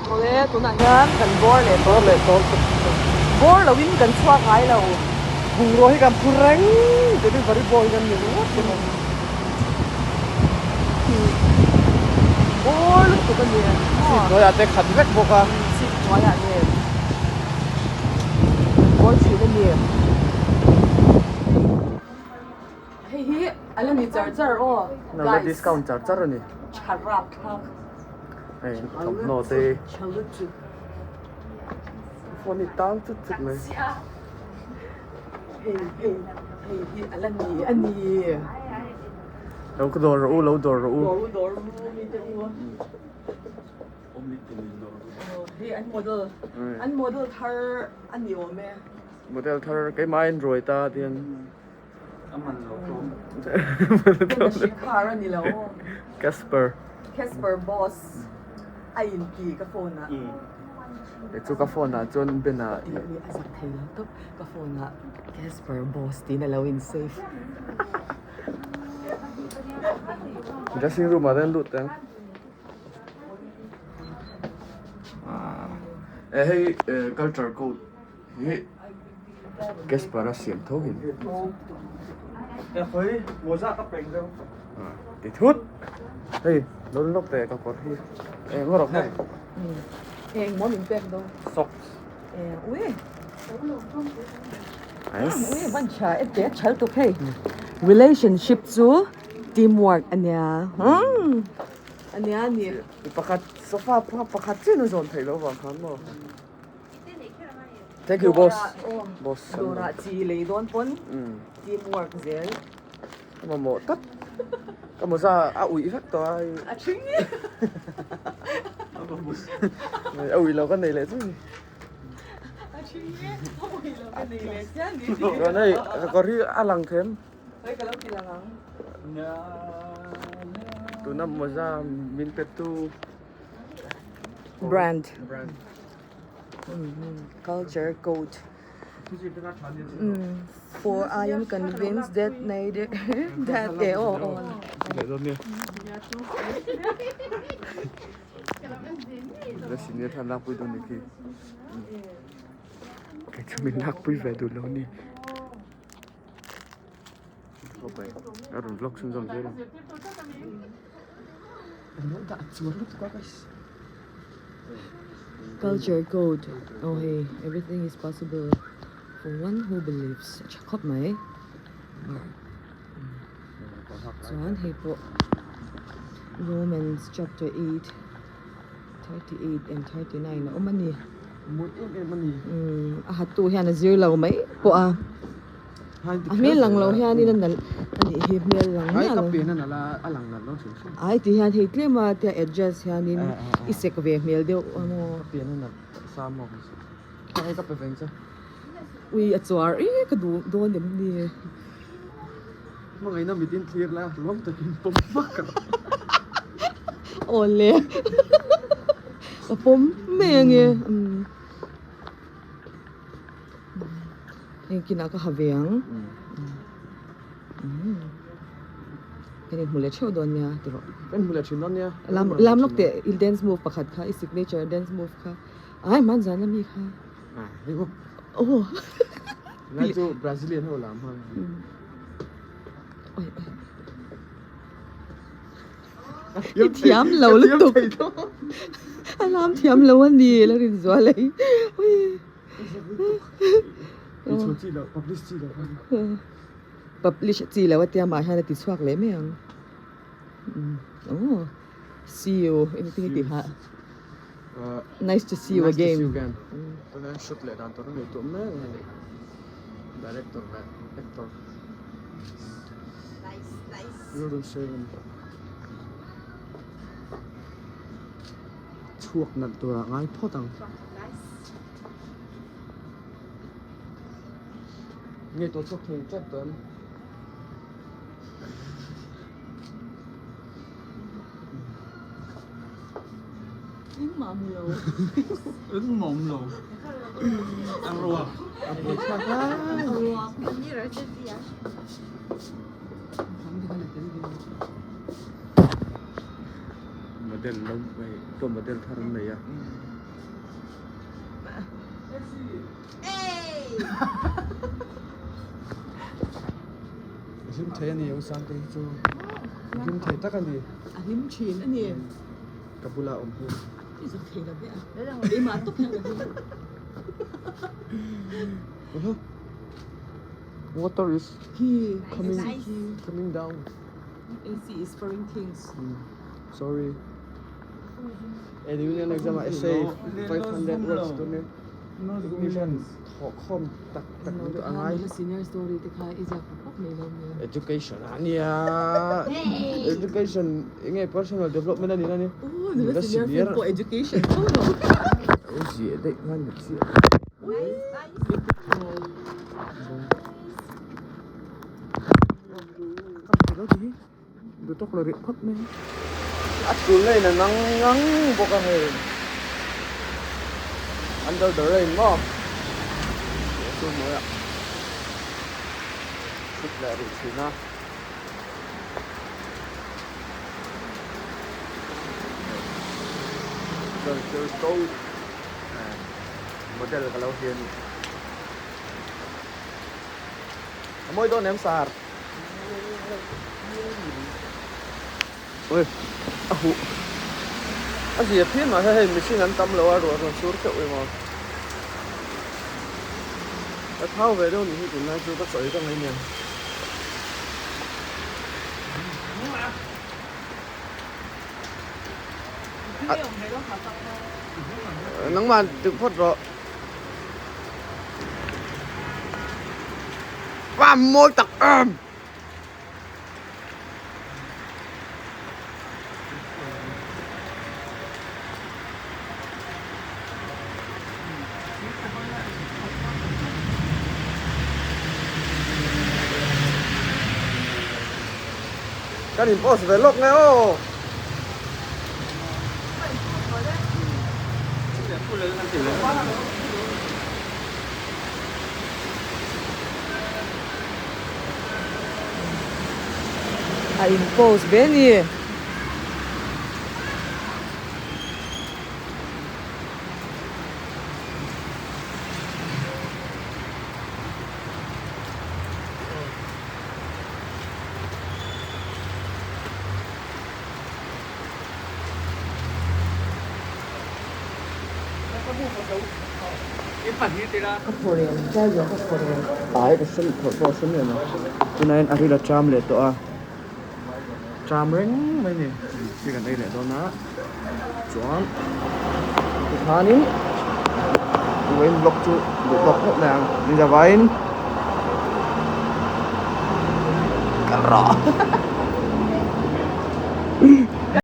Awle tunah hian kan bawr leh Bawr leh tawr Bawr loin kan chhuak ngai lo. Bungrua hi kan phu reng delivery boy kan ni ringawt te pawh. Bawr lutuk a ni. Seat hnuaiah te khat vek bawk a. Seat hnuaiah nen kan bawr thin a ni. Hei hi a la ni char char aw guys. La discount char char a ni. Tha rap thlak. Hei thawmhnaw te. Phone hi tang chut chut mai. Hei hei hei hi a la ni a ni. Lo ka dawr rawh u lo dawr rawh u. Dawr u dawr u mi te u. Hei an model an model thar a ni awm e. Model thar keimah a in ruai ta tian. Shikhar a ni lo. Casper. Casper boss a in ti ka phone ah. E chu ka phone ah chuan Ben ah. Ti mi a zak thei lo tawp ka phone ah Casper boss tiin a lo in save. Dressing room ah te an lut ang. E hei culture code hi. Casper a siam tho hin. Ti thut. Hei lo lawk teh ka kawr hi. Eng rawh hei. Eng maw min pek dawn. Socks. Eng ui. Ui van tha e te thal tuk hei. Relationship chu teamwork ania. Ania ni. Pakhat sofa pakhat chiah na zawn theih loh vang khan maw. Thank you boss. Boss. Dawrah chi lei dawn pawn teamwork zel. Ka mamawh tak. Ka mawza a uih vek tawh a. A thing e. A uih lo ka nei leh chu ni. A thing e. A uih lo ka nei leh chian ni. Chuan hei ka kawr hi a lang them. Hei ka lo ti lang ang. Tuna mawza min pe tu. Brand. Brand. Culture code. For I am convinced that neither that eh aw aw. La senior khan lakpui dawn ni khi. Kei chu min lakpui ve duh lo ni. A rawn vlog chhunzawm zel ang. Culture code aw hei everything is possible for one who believes a tha khawp mai chuan hei pawh Romans chapter 8 38 and 39 a awm a ni a hatu hian a zir lo mai pawh a. A hmel lang lo hianin a nalh a nih hi hmel lang miah lo. Ai ti hian hei tlem a tia adjust hianin i sek ve hmel deuh a maw. Ui a chuar e ka duh dawn em ni. Awle ka pawm mai ange. Heng kinah ka ha ve ang kan inhmu leh theuh dawn nia ti rawh kan inhmu leh thin dawn nia lam lam lawk teh i dance move pakhat kha i signature dance move kha ai hman zan ami kha aw lai chu Brazilian ho lam ha oi oi i thiam lo lutuk a lam thiam lo a ni la rin zual ei ui Publish chi lo a tia mah hian a ti chhuak leh mai ang oh see you engtin nge tih hah nice to see you again Chhuak nalh turah ngai phawt ang. Nge tawh chhuak thei tep tawh em? Engmah hmu lo. Engmah awm lo. A ruak. A buaithlak lai. A ruak. Model lo hei pawh model thar an nei a. Hlim thei a ni u Sangte hi chu hlim thei tak a ni. A hlim thin a ni. Ka bula awm hi. I zak thei lo ve a. Keimah tawp hian ka hlim. Water is coming coming down. AC is pouring things. Sorry. Union exam ah essay 500 words tur nia English an thawh khawm tak tak lutuk a ngai. Senior story te kha i ziak pawp pawp mai lo nia. Education a nia education enge personal development a ni na ni. Oh nula senior pawh education tho lo. Lo ziah daih khan ni chiah. Duh tawk lo rih phawt mai a tul na in a nang ngang bawk a hei under the rain maw tih chu hnuaiah thut leh rih thin a. Culture code model ka lo hria a ni a mawi dawn em sar. Ui a huh a zia phian mah hei mihring an tam lo a ruah rawn sur keuh emaw ka thau ve deuh nih hi tunlai chu ka sawi ka ngaih nen nangmah duh phawt rawh. Va mawi tak em! Kan in post ve lawk nge aw. A in post ve a ni. Ka phawrh em tlai zawh ka phawrh em. Ai ka hre phawrh pawh a hre miah lo tunah hian a ril a cham leh tawh a cham reng mai a ni hi kan ei leh dawn a chuan tikhanin vawiin vlog chu duh tawk phawt mai ang ni zavaiin kal rawh.